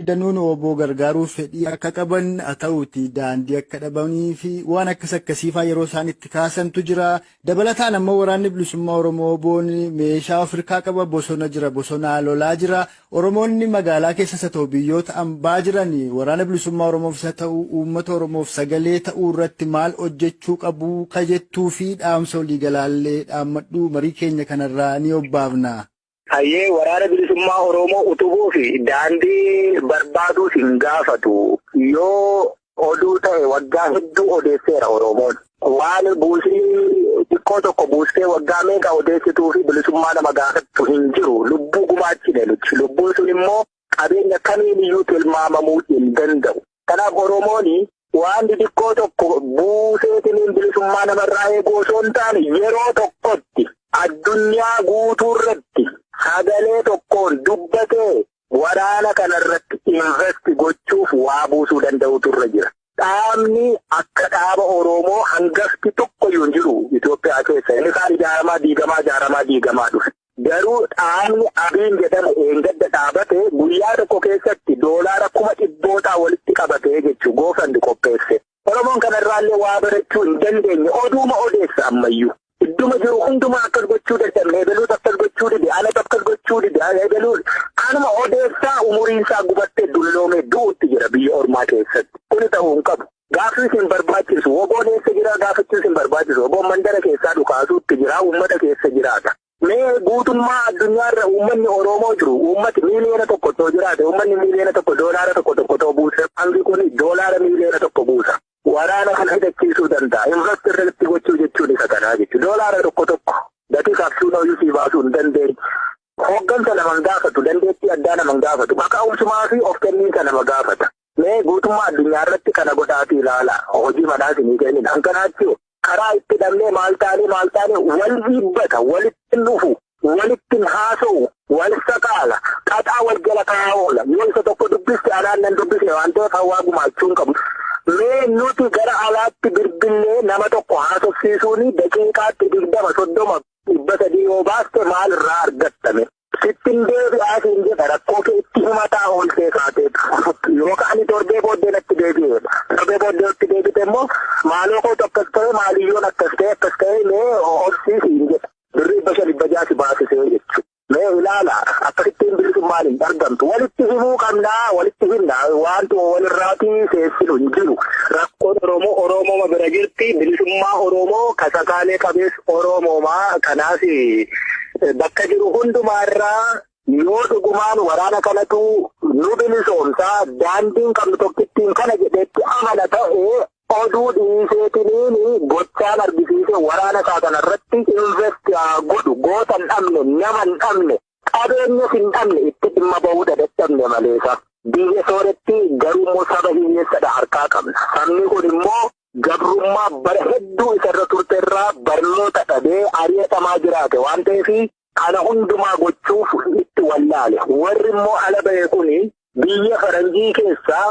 Danuun obbo gargaaruuf fedhii akka qaban haa ta'uuti daandii akka dhabanii fi waan akkas akkasiifaa yeroo isaan itti kaasantu jira. Dabalataan ammoo waraanni bilisummaa Oromoo boon meeshaa Afrikaa qaba, bosona jira, bosonaa lolaa jira. Oromoonni magaalaa keessas haa ta'u biyyoota ambaa jiran waraana bilisummaa Oromoof isa ta'u uummata Oromoof sagalee ta'uu irratti maal hojjechuu qabu ka jettuu fi dhaamsa waliigalaallee dhaammadhu marii keenya kanarraa ni obbaafna. Hayyee, waraana bilisummaa Oromoo utubuu fi daandii barbaaduus hin gaafatu. Yoo oduu ta'e waggaa hedduu odeesseera Oromoon. Waan buusii xiqqoo tokko buustee waggaa meeqa odeessituu fi bilisummaa nama gaafattu hin jiru. Lubbuu gumaachine nuti. Lubbuun sun immoo qabeenya kamiin iyyuu tilmaamamuu hin danda'u. Kanaaf Oromoon waan xixiqqoo tokko buuseetiniin bilisummaa namarraa eeguu osoo hin taane yeroo tokkotti addunyaa guutuu irratti sagalee tokkoon dubbatee waraana kanarratti invest gochuuf waa buusuu danda'utu irra jira. Dhaabni akka dhaaba Oromoo hangafti tokkoyyuu hin jiru Itoophiyaa keessa. Inni kaan ijaaramaa diigamaa ijaaramaa diigamaa dhufe. Garuu dhaabni Abiin jedhamu eengadda dhaabate guyyaa tokko keessatti doolaara 100,000 walitti qabatee jechuu GoFund qopheesse. Oromoon kanarraallee waa barachuu hin dandeenye, oduuma odeessa ammayyuu. Idduma jiru hundumaa akkas gochuu dadhabne, ebeluutu akkas gochuu dide, anatu akkas gochuu dide, ebeluun kanuma odeessaa umuriin isaa gubattee dulloomee du'utti jira biyya ormaa keessatti. Kuni ta'uu hin qabu. Gaaffiis hin barbaachisu. Woboon eessa jira gaafachuus hin barbaachisu. Woboon mandara keessaa dhukaasuutti jira, uummata keessa jiraata. Mee guutummaa addunyaarra uummanni Oromoo jiru, uummati 1 miiliyoona too jiraate, uummanni 1 miiliyoona doolaara tokko tokko too buuse, hangi kun doolaara 1 miiliyoona buusa. Waraana kana hidhachiisuu danda'a. Invest irratti gochuu jechuun isa kanaa jechuudha. Doolaara tokko tokko gatii kaapsuula hojii baasuu hin dandeenye. Hooggansa nama hin gaafatu, dandeettii addaa nama hin gaafatu, kaka'umsumaa fi of kenniinsa nama gaafata. Mee guutummaa addunyaa irratti kana godhaatii ilaala. Hojii manaas ni kennina. Hankanaatti karaa itti dhabnee maal taanee maal taanee wal dhiibbata, walitti dhufu, walitti haasa'u, wal sakaala, qaxaa wal jala kaa'aa oola. Yoo isa tokko dubbiste alaan nan dubbisne waan ta'eef hawaa gumaachuu hin qabu. Mee nuti gara alaatti bilbillee nama tokko haasofsiisuun daqiiqaatti 20, 30, 300 yoo baaste maal irraa argattame? Sittin deebi'aa siin jedha, rakkoo kee itti himataa ooltee kaateetu. Yookaan ani torbee booddee natti deebi'eedha. Torbee booddee itti deebite immoo maaloo kootu akkas ta'e, maaliyyoon akkas ta'e akkas ta'e, mee obsii siin jedha. Birrii 500 600 si baasisee jechuudha. Mee ilaala, akkasittiin bilisummaan hin argamtu. Walitti himuu qabnaa, walitti himna, wanti walirraatii seessinu hin jiru. Rakkoon Oromoo Oromooma bira jirti. Bilisummaa Oromoo kasakaalee qabees Oromoomaa. Kanaaf bakka jiru hundumaarraa yoo dhugumaan waraana kanatu nu bilisoomsaa, daandiin qabnu tokkittiin kana jedhetti amana ta'e, oduu dhiiseetiniin gochaan argisiise waraana isaa kanarratti invest haa godhu. Goota hin dhabne, nama hin dhabne, qabeenyas hin dhabne, itti dhimma bahuu dadhabne maleesa. Biyya sooretti garuu immoo saba hiyyeessadha harkaa qabna. Sabni kun immoo gabrummaa bara hedduu isarra turte irraa barnoota dhabee ari'atamaa jiraate waan ta'eef kana hundumaa gochuuf itti wallaale. Warri immoo ala ba'e kuni biyya faranjii keessaa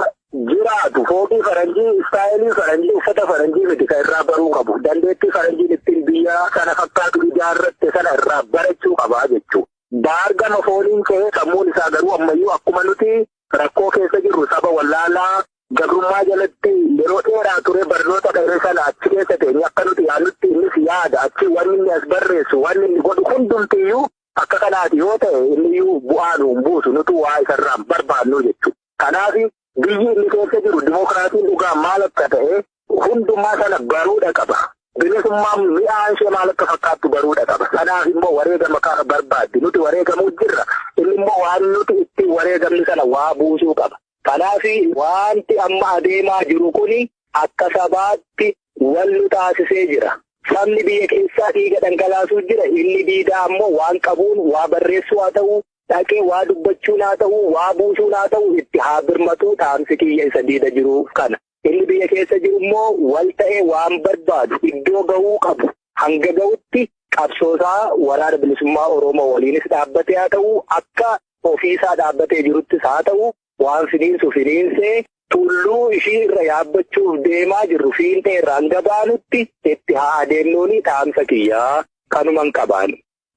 jiraatu, fooqii faranjii, istaayilii faranjii, uffata faranjii miti kan irraa baruu qabu. Dandeettii faranjiin ittiin biyya sana fakkaatu ijaarratte sana irraa barachuu qabaa jechuudha. Baargama fooniin ka'ee sammuun isaa garuu ammayyuu akkuma nuti rakkoo keessa jirru saba wallaalaa gabrummaa jalatti yeroo dheeraa ture, barnoota dhabee sana achi keessa teenye akka nuti yaadnutti innis yaada. Achi wanni inni as barreessu, wanni inni godhu hundumtiyyuu akka kanaati yoo ta'e, inniyyuu bu'aa nuun buusu, nutu waa isarraa barbaannu jechuudha. Kanaaf biyyi inni keessa jiru dimokiraatiin dhugaa maal akka ta'e hundumaa sana baruudha qaba. Bilisummaan mi'aan ishee maal akka fakkaattu baruudha qaba. Kanaaf immoo wareegama barbaaddi. Nuti wareegamuu jirra. Inni immoo waan nuti ittiin wareegamni sana waa buusuu qaba. Kanaaf wanti amma adeemaa jiru kuni akka sabaatti wal nu taasisee jira. Sabni biyya keessaa dhiiga dhangalaasuu jira. Inni diidaa ammoo waan qabuun waa barreessuu haa ta'u, dhaqee waa dubbachuun haa ta'u, waa buusuun haa ta'u, itti haa birmatu, dhaamsi kiyya isa diida jiru kana. Inni biyya keessa jiru immoo wal ta'ee waan barbaadu iddoo gahuu qabu hanga gahutti qabsoosaa waraana bilisummaa Oromoo waliinis dhaabbatee haa ta'u, akka ofiisaa dhaabbatee jiruttis haa ta'u, waan finiinsu finiinsee tulluu ishii irra yaabbachuuf deemaa jirru fiintee irra hanga baanutti itti haa adeemnuuni dhaamsa kiyyaa kanuman qabaan.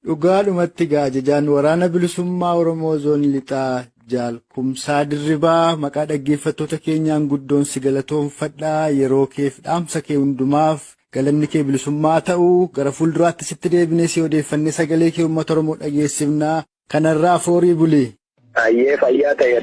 Dhugaadhumatti gaa ajajaan waraana bilisummaa Oromoo zoonii lixaa Jaal Kumsaa Dirribaa, maqaa dhaggeeffattoota keenyaan guddoon si galatoonfadhaa. Yeroo keef dhaamsa kee hundumaaf galanni kee bilisummaa ta'u. Gara fuulduraatti sitti deebinee si odeeffannee sagalee kee uummata Oromoo dhageessifnaa. Kanarraa foorii buli. Ayyee, fayyaa ta'e.